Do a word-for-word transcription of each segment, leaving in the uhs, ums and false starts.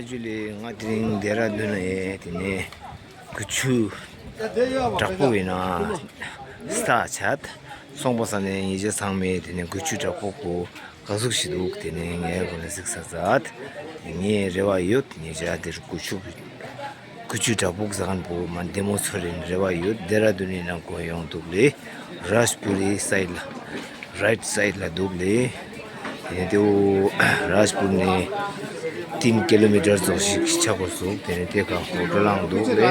ཇུ་ལེ། ང་དེ་རིང་ལྡེ་ར་ལྡུན་ནས་དེ་ནས་གུ་ཆུ་བྲག་ཕུག་ཡིན་ན་སྟག་ཆད་སོང་པ་ས་ནས་ཉེ་ཆར་ཚང་མས་དེ་ནས་གུ་ཆུ་བྲག་ཕུག་གོ་ག་ཟུག་ཞིག་འདུག་དེ་ནས་ངས་གོ་ནས་གཟིགས་ས་མཛད། ངས་རེ་བ་ཡོད། ཉེ་ཆར་དེར་གུ་ཆུ་གུ་ཆུ་བྲག་ཕུག་ཟེར་མཁན་པོ་མ་བདེ་མོ་ཚོར་རེད་རེ་བ་ཡོད། ལྡེ་ར་ལྡུན་ནས་ནང་གོ་ཡོང་འདུག་ལེ། རཱཇ་པུ་རི་སའིད་ལ་རཱིཊ་སའིད་ལ་འདུག་ལེ། དེ་ནས་དེའུ་རཱཇ་པུར་ནས་ཏིན་ཀི་ལོ་མི་ཊར་ཙམ་ཞིག་ཆགས་དགོས་སུག་དེ་ནས་དེ་ག་ཧོ་ཊེལ་ལང་འདུག་ལེ།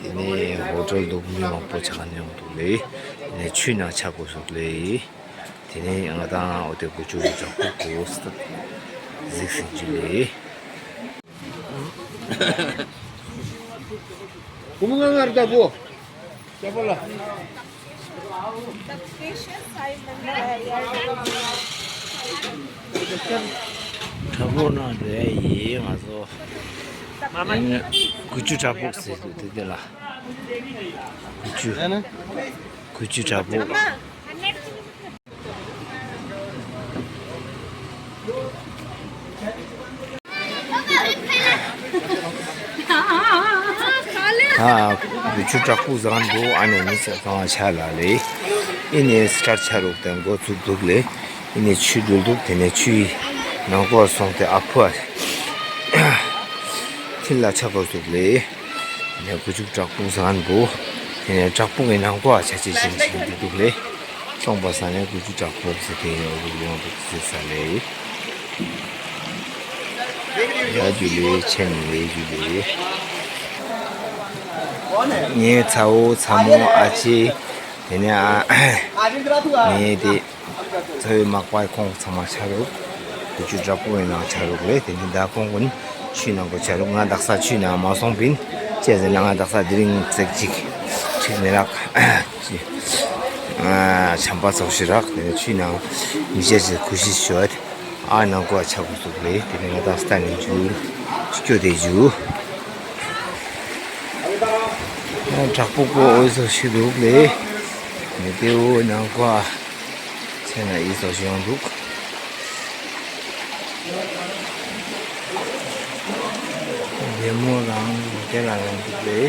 དེ་ནས་ཧོ་ཊེལ་འདུག་མི་མང་པོ་ཆགས་མྱོང་འདུག་ལེ། དེ་ནས་ཆུ་ནང་ཆགས་དགོས་སུག་ལེ། དེ་ནས་ང་དང་འོ་དེ་གུ་ཆུ་རུ་ཙམ་ཁུག་གོ་སུག་གཟིགས་ཟིན་ཅི་ལེ། གོང་མ་ང་ང་རུ་ལྟ་བུ། ལྟ་བུ་ལ། དྲག་པོ་ན་འདྲ་ཡིན་ང་ཚོ། ཨ་ནི་གུ་ཆུ་བྲག་ཕུག་ཟེར་དུས་དེ་དེ་ལ། གུ་ཆུ། གུ་ཆུ་བྲག་ཕུག་ཨ། གུ་ཆུ་བྲག་ཕུག་ཟེར་མཁན་འདུག་ཨ་ནི་མི་ཚེ་གང་བ་ཆ་ལ་ལེ། ཨི་ནི་སི་ཊར་ཆ་རུག་དང་འགོ་ཚུགས་འདུག་ལེ། ཨི་ནི་ཆུ་རྡུལ་འདུག་དེ་ནས་ཆུའི་ནང་སྐོར་སོང་སྟེ་ཨ་ཕུ་ཨ། ཐིལ་ལ་ཆ་གོ་ཚུགས་ལེ། ནས་གུ་ཆུ་བྲག་ཕུག་ཟེར་མཁན་འདུག་དེ་ནས་བྲག་ཕུག་གི་ནང་སྐོར་ཆ་ཆེ་ཞིང་ཞིང་འདུག་ལེ། སོང་པ་ས་ནས་གུ་ཆུ་བྲག་ཕུག་ཟེར་དེ་ཡོང་འདུག་ཡོང་འདུག་ཟེར་ས་ལེ། ཡ་ཇུ་ལེ་ཆེན་ལེ་ཇུ་ལེ། ངའི་ཚ་བོ་ཚ་མོ་ཨ་ཅེ། དེ་ནས་ཨ། ངའི་དེ། ཚ་བོའི་མག་པ་ཁོང་ཚང་མ་ཆ་རུག་གུ་ཆུ་བྲག་ཕུག་གི་ནང་ཆ་རུག་ལེ། དེ་ནས་ད་ཁོང་ཀུན་ཆུའི་ནང་གོ་ཆ་རུག་ང་དག་ས་ཆུའི་ནང་མ་སོང་པིན་ཅེས་ཟེར་ན་ང་དག་ས་དེ་རིང་ཙེག་ཅིག་ཁྲིག་མི་རག་ཅི། ཨ། ཆམ་པ་ཚོགས་ཤི་རག་དེ་ནས་ཆུའི་ནང་མི་ཤེས་ཟེར་གུ་ཤི་ཤོད། ཨ་ནང་གོ་ཆ་གོ་ཚུགས་ལེ། དེ་ནས་ང་དག་ས་ནས་འཇུ་སྐྱོ་དེ་འཇུ། བྲག་ཕུག་པོ་འོ་ཚོགས་ཤི་རུག་ལེ། མི་དེའུ་ནང་གོ་ཆེ་ན་ཨི་ཚོགས་ཤི་ཡོང་འདུག་བདེ་མོ་རང་དེ་ལ་རང་འདུག་ལེ།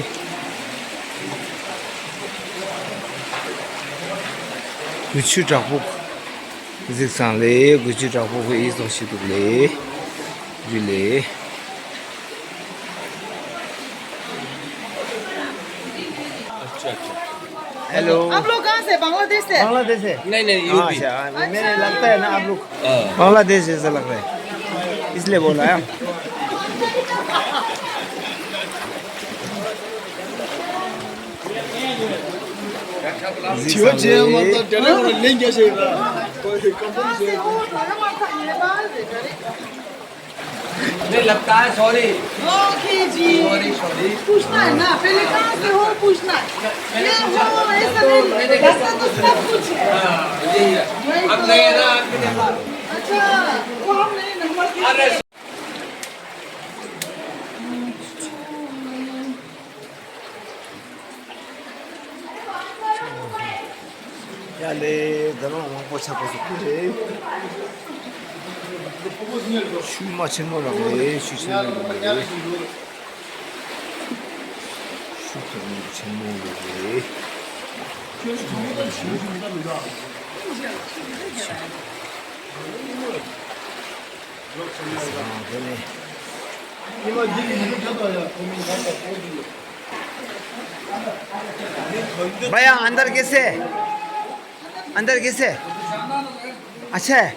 གུ་ཆུ་བྲག་ཕུག་གཟིགས་སང་ལེ། གུ་ཆུ་བྲག་ཕུག་གི་ཨི་ཚོགས་ཤི་འདུག་ལེ། རྒྱུ་ལེ། अच्छा, अच्छा। हेलो। आप लोग कहाँ से? बांग्लादेश से? बांग्लादेश से। नहीं, नहीं, हाँ, यूपी। अच्छा, हाँ, मैंने लगता है ना आप लोग हाँ। बांग्लादेश जैसा लग रहा है, इसलिए बोला है। जी, जी, मतलब, चलो, लेंगे से। नहीं, लगता है, सॉरी। ओके जी। Sorry, sorry. पूछना है ना, पहले कहाँ से हो पूछना है। पहले ये पूछो। हो, ऐसा नहीं, मैंने ऐसा तो सब कुछ है। हाँ, यही है। वही हम तो। गए ना, आपके पास। अच्छा, वो हम नहीं, नंबर दिए अरे। थे। ཡ་ལེ། ད་རུང་མང་པོ་ཆགས་པ་ཞིག་ཁུལ་རེད། ཤུལ་མ་ཆེན་མོ་རང་རེད། ཤུལ་ཆེན་མོ་རང་རེད། ཤུལ་ཆེན་མོ་ཆེན་མོ་རང་རེད། भैया, अंदर कैसे? अंदर कैसे? अच्छा है?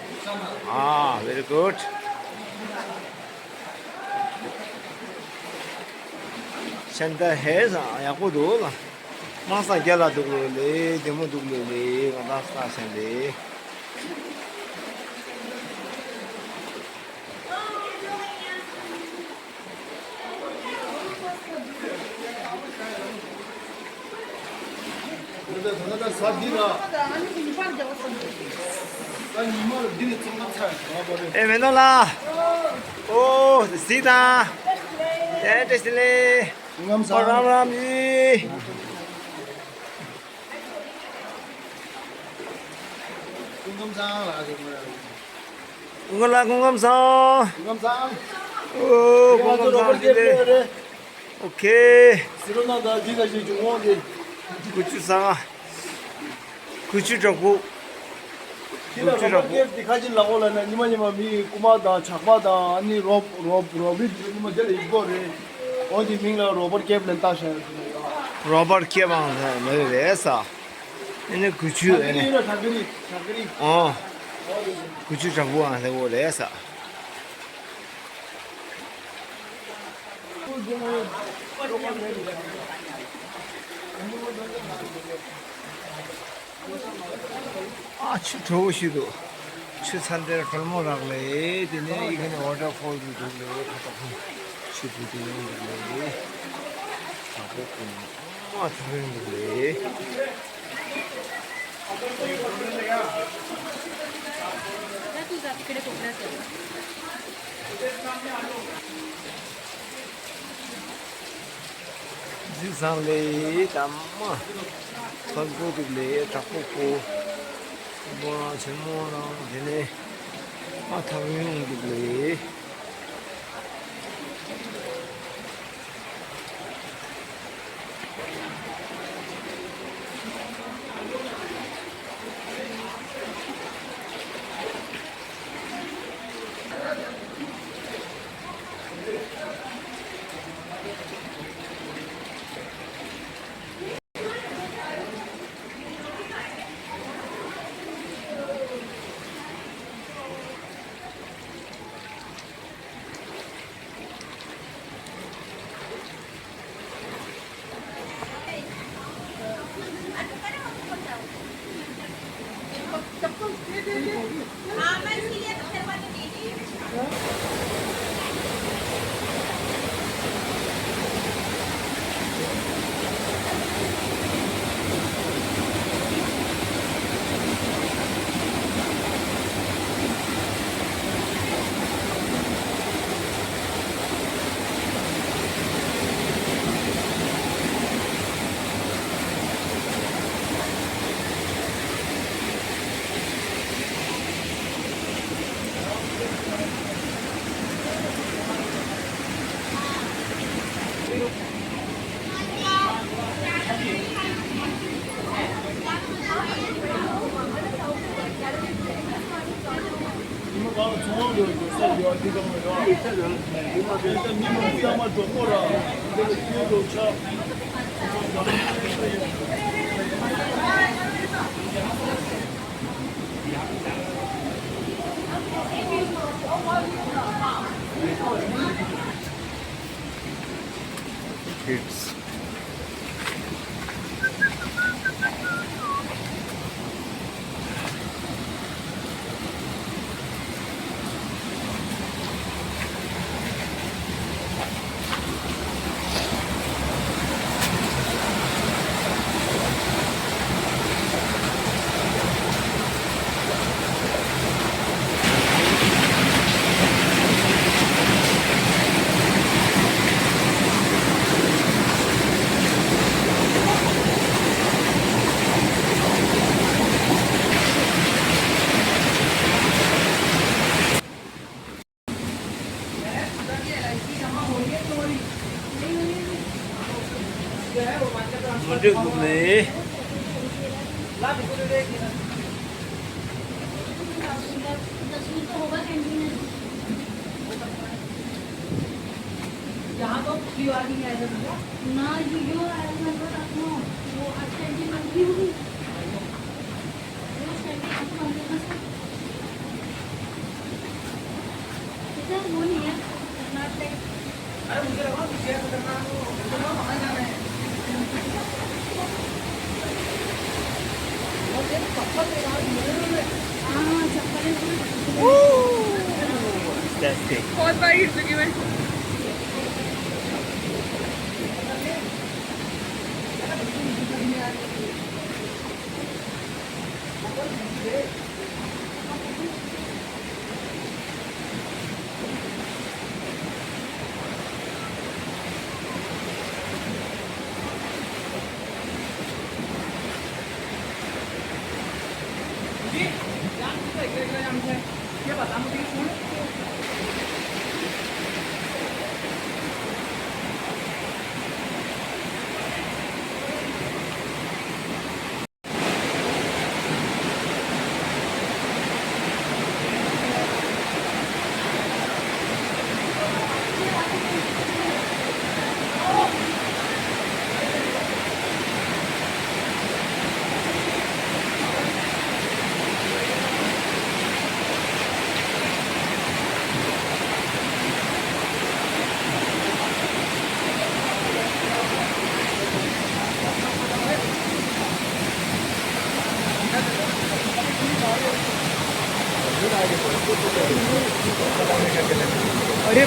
हाँ, very good. शानदार है, ཡག་པོ་འདུག་ལ། མང་ས་རྒྱ་ལ་འདུག་ལོ་ལེ། བདེ་མོ་འདུག་ལོ་ལེ། ང་ད་ས་ཆ་ལེ། ཨེ་མེ་ནོ་ལ། ཨོ་སི་ད། ཨེ་ཏེ་སི་ལེ། སྐུ་ཁམས་བཟང་། ཨོ་རམ་རམ་ཡི། སྐུ་ཁམས་བཟང་ལ་ཟེར་མོ་ཡ། སྐུ་ངོ་ལ་སྐུ་ཁམས་བཟང་། སྐུ་ཁམས་བཟང་། ཨོ། ང་ཚོ་རོ་པར་ཀེབ་ལ་ཡོད་རེད། ཨོ་ཁེ། ཟི་རོ་ནང་དང་འདི་ག་ཞིག་བྱུང་འོང་དེ། ཁུ་ཆུ་ཟ། ཁུ་ཆུ་དྲག་པོ། ཁྱེད་ལ་རོ་པར་ཀེབ་དེ་ཁ་ཅིག་ལ་འོ་ལ་ན་ཉི་མ་ཉི་མ་མི་རྐུ་མ་དང་ཇག་པ་དང་ཨ་ནི་རོ་རོ་རོ་བི་ཉི་མ་དེ་ལ་ཡིན་པོ་རེད། འོ་དེ་མིང་ལ་རོ་པར་ཀེབ་ལ་བཏགས་བཞག་ཡོད་རེད། རོ་པར་ཀེབ་ཨང་ལ་མེད་རེད་ས། ཨེ་ནི་ཁུ་ཆུ་ཨེ་ནི། ཨོ། ཁུ་ཆུ་དྲག་པོ་ཨང་ལ་འོ་རེད་ས། ཨ་ཆུ་དྲོ་བོ་ཞིག་འདུག་ཆུ་ཚ་འདིར་དྲོན་མོ་རག་ལས། དེ་ནས་ཡི་གེ་ནས་ཝ་ཊར་ཕོལ་དུ་འདུག་ལས། ཁ་ཏོག་ཁུང་ཆུ་དུ་དེ་ཡོང་འདུག་ལས། དྲག་པོ་ཀུན་མ་ཐག་རིང་འདུག་ལས། རྫི་བཟང་ལས་དམ་མ། ཐོན་པོ་འདུག་ལས་དྲག་པོ་ཀོ། སྤོ་རང་ཆེན་མོ་རང་དེ་ནས་མ་ཐག་ཡོང་འདུག་ལས། Kids. मुझे घूमने। यहाँ तो फ्री वाली है ना? ना, ये, ये वाला है ना, वो आज कैंटीन में फ्री होगी। बहुत बार गिर चुकी मैं।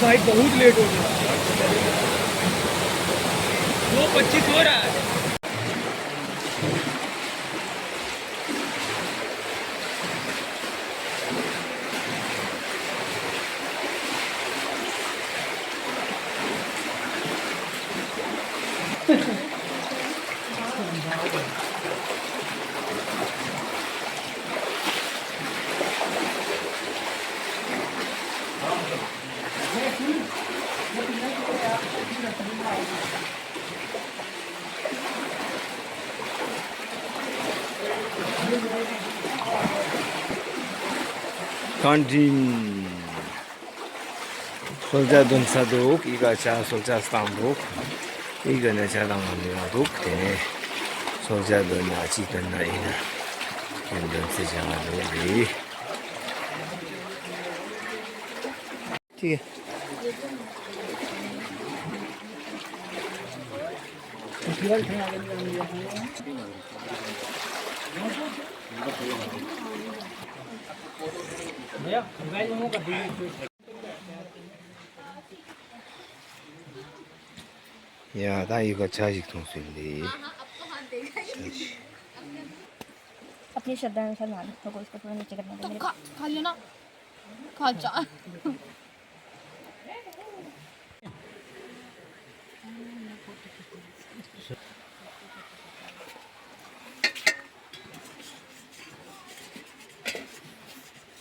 भाई, बहुत लेट हो गया। दो पच्चीस हो रहा है। གང་དྲིན། གསོལ་ཇ་འདོན་ས་འདུག་ཨི་ག་ཇ་གསོལ་ཇ་བཏང་འདུག་ཨི་ག་ནས་ཇ་བཏང་བ་འདི་ཡང་འདུག་དེ་ནས་གསོལ་ཇ་འདོན་ན་ཅི་འདོན་ན་ཡིན་ན་དེ་འདོན་ཚེ་ཇ་ང་འདུག་རེད། ཐིག་ཡ་ད་ཡི་ག་ཇ་ཞིག་འཐུང་སོང་ལེ། अपनी श्रद्धा अनुसार मान लो, तो कोई इसको पूरा नीचे करना तो मेरे खा, खा लिया ना। खा जा।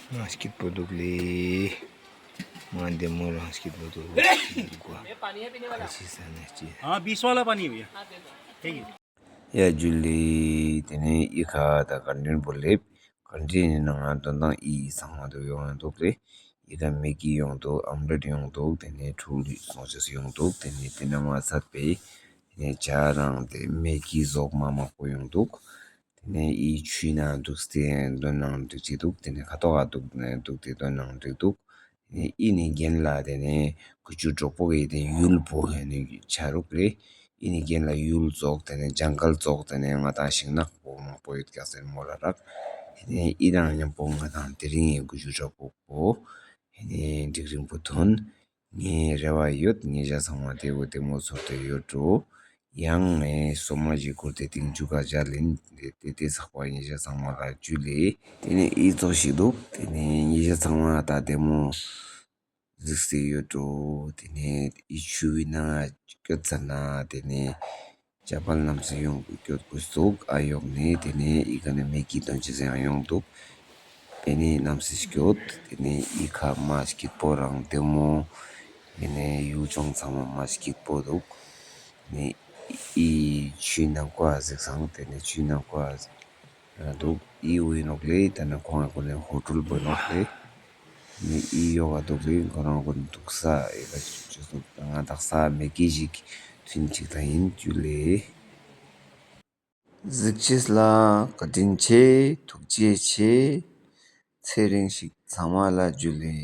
ང་སྐྱིད་པོ་འདུག་ལེ། ང་འདི་མོ་རང་སྐྱིད་པོ་འདུག་ཁ་ཆེ་ས་ནས་ཅི། हाँ, बीस वाला पानी है भैया। ठीक है। ཡ་ཇུ་ལེ། དེ་ནས་ཨི་ཁ་ད་ག་འདྲེན་པོ་ལེབ། ག་འདྲེན་ནི་ན་ང་དོན་དང་ཨི་ཚང་མ་དུ་ཡོང་ཡོང་འདུག་ལེ། ཨི་ཁ་མེ་གི་ཡོང་འདུག་ཨམ་ལེ་ཊི་ཡོང་འདུག་དེ་ནས་ཕྲུག་ལུས་སོང་ཅེས་ཡོང་འདུག་དེ་ནས་དེ་ན་མ་ཚད་པའི་དེ་ནས་ཇ་རང་དེ་མེ་གི་ཟོག་མ་མང་པོ་ཡོང་འདུག་དེ་ནས་ཨི་ཆུའི་ནང་འདུག་སྟེ་འདོན་ནང་འགྲིག་ཅིག་འདུག་དེ་ནས་ཁ་ཐོག་ག་འདུག་ནས་འདུག་དེ་འདོན་ནང་འགྲིག་འདུག་ཨི་ནི་རྒན་ལ་དེ་ནས་ཁུ་ཆུ་གྲོགས་པོ་གི་དེ་ཡུལ་པོ་ཧེ་ནི་ཆ་རུག་རེད། ཨི་ནི་རྒན་ལ་ཡུལ་རྫོགས་དེ་ནས་ཇང་གལ་རྫོགས་དེ་ནས་ང་དང་ཤིང་ནགས་པོ་མང་པོ་ཡོད་ཀྱག་ཟེར་མོ་ལ་རག་ཨི་ནི་ཨི་དང་མཉམ་པོ་ང་དང་དེ་རིང་ཡི་ཁུ་ཆུ་གྲོགས་པོ་པོ་ཨི་ནི་འགྲིག་རིང་པོ་ཐོན། ངའི་རེ་བ་ཡོད། ངའི་ཞག་ཚང་མ་དེ་བོ་དེ་མོ་ཚོར་དེ་ཡོད་འགྲོ། ཡང་ངས་སོ་མ་ཞིག་བསྐུར་ཏེ་ཏིང་ཆུ་ཁ་ཇ་ལིན་དེ་དེ་དེ་ཚགས་པ་ངའི་ཞག་ཚང་མ་ལ་ཇུ་ལེ། དེ་ནས་ཨི་ཚོགས་ཤིག་འདུག་དེ་ནས་ངའི་ཞག་ཚང་མ་ད་དེ་མོ་གཟིགས་སེ་ཡོད་འགྲོ། དེ་ནས་ཨི་ཆུ་བི་ན་སྐྱོད་ཚར་ན་དེ་ནས་ཇ་པལ་རྣམས་སུ་ཡོང་སྐྱོད་དགོས་འདུག་ཨ་ཡོག་ནས་དེ་ནས་ཨི་ཁ་ནས་མེ་གི་དོན་ཅི་ཟེར་ཡང་ཡོང་འདུག་དེ་ནས་རྣམས་སུ་སྐྱོད། དེ་ནས་ཨི་ཁ་མ་སྐྱིད་པོ་རང་དེ་མོ་དེ་ནས་ཡུལ་ལྗོངས་ཚང་མ་མ་སྐྱིད་པོ་འདུག་ནས་ཨི་ཆུའི་ནང་ཀོ་ཨ་གཟིགས་སང་དེ་ནས་ཆུའི་ནང་ཀོ་ཨ་འདུག་ཨི་འུ་ཡི་ནོག་ལེ། ད་ནི་ཁོང་ཨ་ཁོ་ནས་ཧོ་ཊུལ་བོ་ནོག་ལེ། ནི་ཨི་ཡོག་ག་འདུག་ལེ། ཁོ་རང་ཁོ་ནི་འདུག་ས་ཨི་ལ་ཅུ་སུ་ང་དག་ས་མེ་ཀི་ཞིག་ཐུན་ཅིག་ད་ཡིན་ཅུ་ལེ། གཟིགས་ཅེས་ལ་བཀའ་དྲིན་ཆེ། ཐུགས་རྗེ་ཆེ། ཚེ་རིང་ཞིག་ཚང་མ་ལ་ཇུ་ལེ།